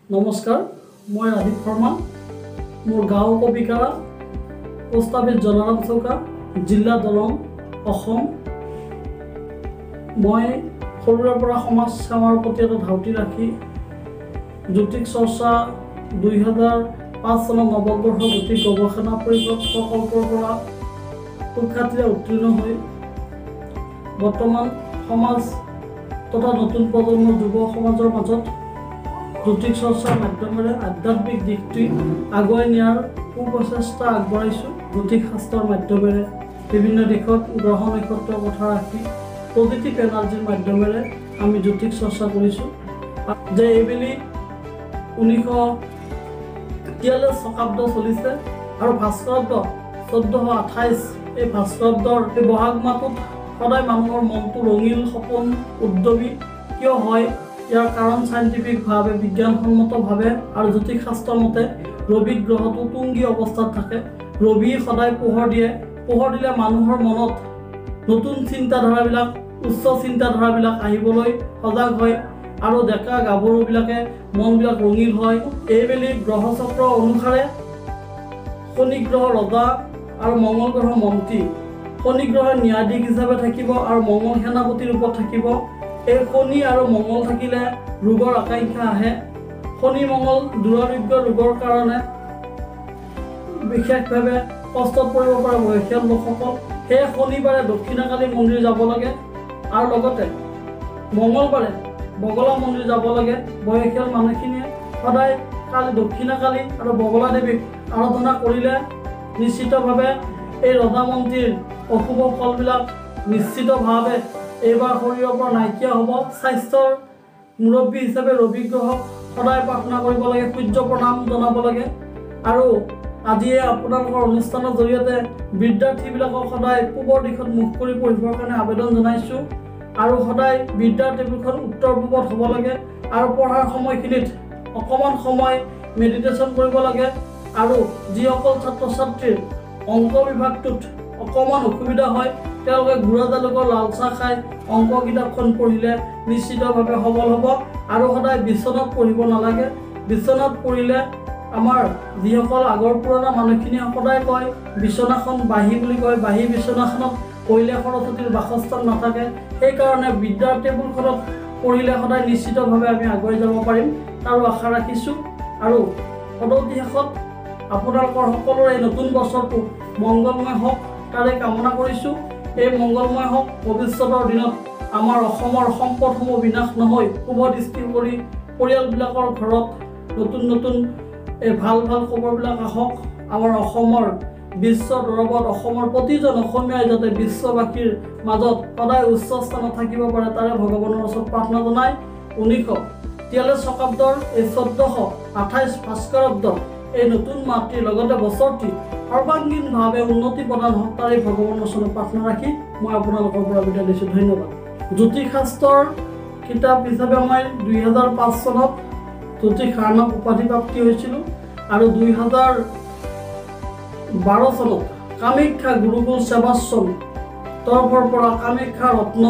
নমস্কাৰ, মই ৰাজীৱ শৰ্মা। মোৰ গাঁও কবিকাৰা, পোষ্ট অফিচ জলাৰাম চৌকা, জিলা দৰং, অসম। মই সৰুৰে পৰা সমাজ সেৱাৰ প্ৰতি এটা ধাউতি ৰাখি জ্যোতিষ চৰ্চা 2005 চনত নৱগ্ৰহ জ্যোতিষ গৱেষণা পৰিষদ প্ৰকল্পৰ পৰা সুখ্যাতিৰে উত্তীৰ্ণ হৈ বৰ্তমান সমাজ তথা নতুন প্ৰজন্মৰ যুৱ সমাজৰ মাজত জ্যোতিষ চৰ্চাৰ মাধ্যমেৰে আধ্যাত্মিক দিশটি আগুৱাই নিয়াৰ সুপ্ৰচেষ্টা আগবঢ়াইছোঁ। জ্যোতিষ শাস্ত্ৰৰ মাধ্যমেৰে বিভিন্ন দিশত গ্ৰহ নক্ষত্ৰৰ কথা ৰাখি পজিটিভ এনাৰ্জিৰ মাধ্যমেৰে আমি জ্যোতিষ চৰ্চা কৰিছোঁ। যে এইবেলি 1943 শকাব্দ চলিছে আৰু ভাস্কৰাব্দ 1428, এই ভাস্কৰাব্দৰ এই বহাগ মাহটোত সদায় মানুহৰ মনটো ৰঙীল সপোন উদ্যমী কিয় হয়, ইয়াৰ কাৰণ চাইণ্টিফিকভাৱে, বিজ্ঞানসন্মতভাৱে আৰু জ্যোতিষ শাস্ত্ৰৰ মতে ৰবি গ্ৰহটো তুংগী অৱস্থাত থাকে। ৰবি সদায় পোহৰ দিয়ে। পোহৰ দিলে মানুহৰ মনত নতুন চিন্তাধাৰাবিলাক, উচ্চ চিন্তাধাৰাবিলাক আহিবলৈ সজাগ হয় আৰু ডেকা গাভৰুবিলাকে মনবিলাক ৰঙীল হয়। এইবেলি গ্ৰহচক্ৰ অনুসাৰে শনি গ্ৰহ ৰজা আৰু মংগল গ্ৰহ মন্ত্ৰী। শনি গ্ৰহ ন্যায়াধীশ হিচাপে থাকিব আৰু মংগল সেনাপতিৰ ৰূপত থাকিব। এই শনি আৰু মংগল থাকিলে ৰোগৰ আকাংক্ষা আহে। শনি মংগল দুৰাৰোগ্য ৰোগৰ কাৰণে বিশেষভাৱে কষ্টত পৰিব পাৰে বয়সীয়াল লোকসকল। সেয়ে শনিবাৰে দক্ষিণাকালী মন্দিৰ যাব লাগে আৰু লগতে মঙলবাৰে বগলা মন্দিৰ যাব লাগে। বয়সীয়াল মানুহখিনিয়ে সদায় কালি দক্ষিণাকালী আৰু বগলা দেৱীক আৰাধনা কৰিলে নিশ্চিতভাৱে এই ৰজা মন্ত্ৰীৰ অশুভ ফলবিলাক নিশ্চিতভাৱে এইবাৰ শৰীৰৰ পৰা নাইকিয়া হ'ব। স্বাস্থ্যৰ মুৰব্বী হিচাপে ৰবি গ্ৰহক সদায় প্ৰাৰ্থনা কৰিব লাগে, সূৰ্য প্ৰণাম জনাব লাগে। আৰু আজিয়ে আপোনালোকৰ অনুষ্ঠানৰ জৰিয়তে বিদ্যাৰ্থীবিলাকক সদায় পূবৰ দিশত মুখ কৰি পঢ়িবৰ কাৰণে আবেদন জনাইছোঁ। আৰু সদায় বিদ্যাৰ টেবুলখন উত্তৰ পূবত হ'ব লাগে আৰু পঢ়াৰ সময়খিনিত অকণমান সময় মেডিটেশ্যন কৰিব লাগে। আৰু যিসকল ছাত্ৰ ছাত্ৰীৰ অংক বিভাগটোত অকণমান অসুবিধা হয়, তেওঁলোকে গুড়া জালুকৰ লাল চাহ খাই অংক কিতাপখন পঢ়িলে নিশ্চিতভাৱে সবল হ'ব। আৰু সদায় বিচনাত পঢ়িব নালাগে। বিচনাত পঢ়িলে আমাৰ যিসকল আগৰ পুৰণা মানুহখিনিয়ে সদায় কয় বিচনাখন বাঁহী বুলি কয়, বাঁহী বিচনাখনত পঢ়িলে সৰস্বতীৰ বাসস্থান নাথাকে। সেইকাৰণে বিদ্যাৰ টেবুলখনত পঢ়িলে সদায় নিশ্চিতভাৱে আমি আগুৱাই যাব পাৰিম, তাৰো আশা ৰাখিছোঁ। আৰু সদৌতি শেষত আপোনালোকৰ সকলোৰে এই নতুন বছৰটো মংগলময় হওক তাৰে কামনা কৰিছোঁ। এই মংগলময় হওক, ভৱিষ্যতৰ দিনত আমাৰ অসমৰ সম্পদসমূহ বিনাশ নহৈ শুভ দৃষ্টি কৰি পৰিয়ালবিলাকৰ ঘৰত নতুন নতুন এই ভাল ভাল খবৰবিলাক আহক। আমাৰ অসমৰ বিশ্ব দৰবত অসমৰ প্ৰতিজন অসমীয়াই যাতে বিশ্ববাসীৰ মাজত সদায় উচ্চ স্থানত থাকিব পাৰে তাৰে ভগৱানৰ ওচৰত প্ৰাৰ্থনা জনাই 1943 শকাব্দৰ এই 1428 ভাস্কৰাব্দৰ এই নতুন মাতৃৰ লগতে বছৰটি সৰ্বাংগীনভাৱে উন্নতি প্ৰদান হওক তাৰে ভগৱানৰ ওচৰত প্ৰাৰ্থনা ৰাখি মই আপোনালোকৰ পৰা বিদায় লৈছোঁ। ধন্যবাদ। জ্যোতিষ শাস্ত্ৰৰ কিতাপ হিচাপে মই 2005 চনত জ্যোতিষ আৰ্ণৱ উপাধি প্ৰাপ্তি হৈছিলোঁ আৰু 2012 চনত কামাখ্যা গুৰুকুল সেৱাশ্ৰম তৰফৰ পৰা কামাখ্যা ৰত্ন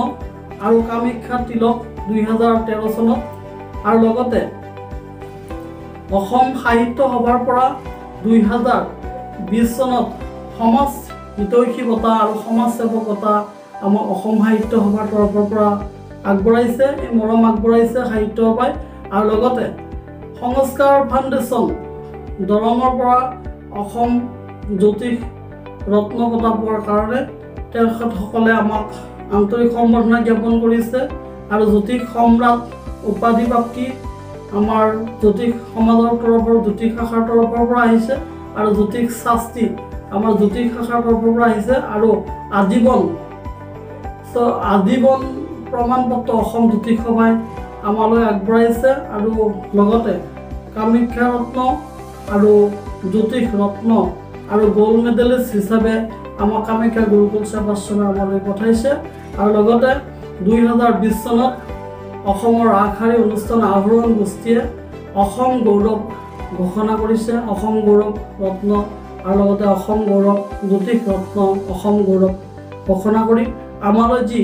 আৰু কামাখ্যা তিলক 2013 চনত আৰু লগতে অসম সাহিত্য সভাৰ পৰা 2020 চনত সমাজ হিতৈষী বঁটা আৰু সমাজ সেৱক বঁটা আমাৰ অসম সাহিত্য সভাৰ তৰফৰ পৰা আগবঢ়াইছে, এই মৰম আগবঢ়াইছে সাহিত্য সভাই। আৰু লগতে সংস্কাৰ ফাউণ্ডেশ্যন দৰঙৰ পৰা অসম জ্যোতিষ ৰত্ন বঁটা পোৱাৰ কাৰণে তেখেতসকলে আমাক আন্তৰিক সম্বৰ্ধনা জ্ঞাপন কৰিছে। আৰু জ্যোতিষ সম্ৰাট উপাধি প্ৰাপ্তি আমাৰ জ্যোতিষ সমাজৰ তৰফৰ জ্যোতিষ শাখাৰ তৰফৰ পৰা আহিছে আৰু জ্যোতিষ শাস্ত্ৰী আমাৰ জ্যোতিষ শাখাৰ তৰফৰ পৰা আহিছে। আৰু আজীৱন প্ৰমাণ পত্ৰ অসম জ্যোতিষ সভাই আমালৈ আগবঢ়াইছে। আৰু লগতে কামাখ্যা ৰত্ন আৰু জ্যোতিষ ৰত্ন আৰু গ'ল্ড মেডেলিষ্ট হিচাপে আমাৰ কামাখ্যা গুৰুকুল সেৱাশ্ৰমে আমালৈ পঠাইছে। আৰু লগতে 2020 চনত অসমৰ আগশাৰী অনুষ্ঠান আহৰণ গোষ্ঠীয়ে অসম গৌৰৱ ঘোষণা কৰিছে, অসম গৌৰৱ ৰত্ন আৰু লগতে অসম গৌৰৱ জ্যোতিষ ৰত্ন অসম গৌৰৱ ঘোষণা কৰি আমালৈ যি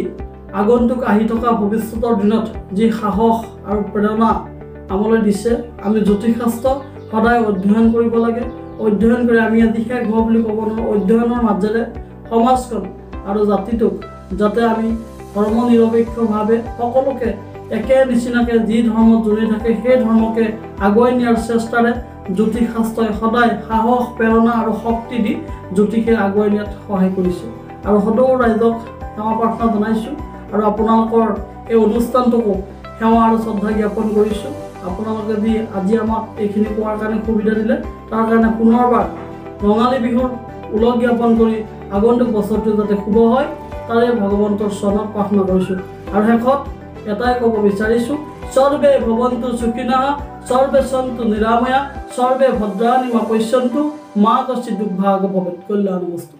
আগন্তুক আহি থকা ভৱিষ্যতৰ দিনত যি সাহস আৰু প্ৰেৰণা আমালৈ দিছে। আমি জ্যোতিষশাস্ত্ৰ সদায় অধ্যয়ন কৰিব লাগে। অধ্যয়ন কৰি আমি আজি শেষ হোৱা বুলি ক'ব নোৱাৰোঁ। অধ্যয়নৰ মাজেৰে সমাজখন আৰু জাতিটোক যাতে আমি ধৰ্ম নিৰপেক্ষভাৱে সকলোকে একে নিচিনাকৈ যি ধৰ্মত যোনে থাকে সেই ধৰ্মকে আগুৱাই নিয়াৰ চেষ্টাৰে জ্যোতিষশাস্ত্ৰই সদায় সাহস, প্ৰেৰণা আৰু শক্তি দি জ্যোতিষে আগুৱাই নিয়াত সহায় কৰিছে। আৰু সদৌ ৰাইজক সেৱা প্ৰাৰ্থনা জনাইছোঁ আৰু আপোনালোকৰ এই অনুষ্ঠানটোকো সেৱা আৰু শ্ৰদ্ধা জ্ঞাপন কৰিছোঁ। আপোনালোকে যি আজি আমাক এইখিনি কোৱাৰ কাৰণে সুবিধা দিলে, তাৰ কাৰণে পুনৰবাৰ ৰঙালী বিহুৰ ওলগ জ্ঞাপন কৰি আগন্তুক বছৰটো যাতে শুভ হয় তাৰে ভগৱন্তৰ চৰণত প্ৰাৰ্থনা কৰিছোঁ। আৰু শেষত এটাই ক'ব বিচাৰিছোঁ, সৰ্বে ভৱন্তু সুখিনঃ, সৰ্বে সন্তু নিৰাময়া, সৰ্বে ভদ্ৰাণি মা পশ্যন্তু, মা কশ্চিৎ দুৰ্ভাগ ভৱেৎ। কল্যাণমস্তু।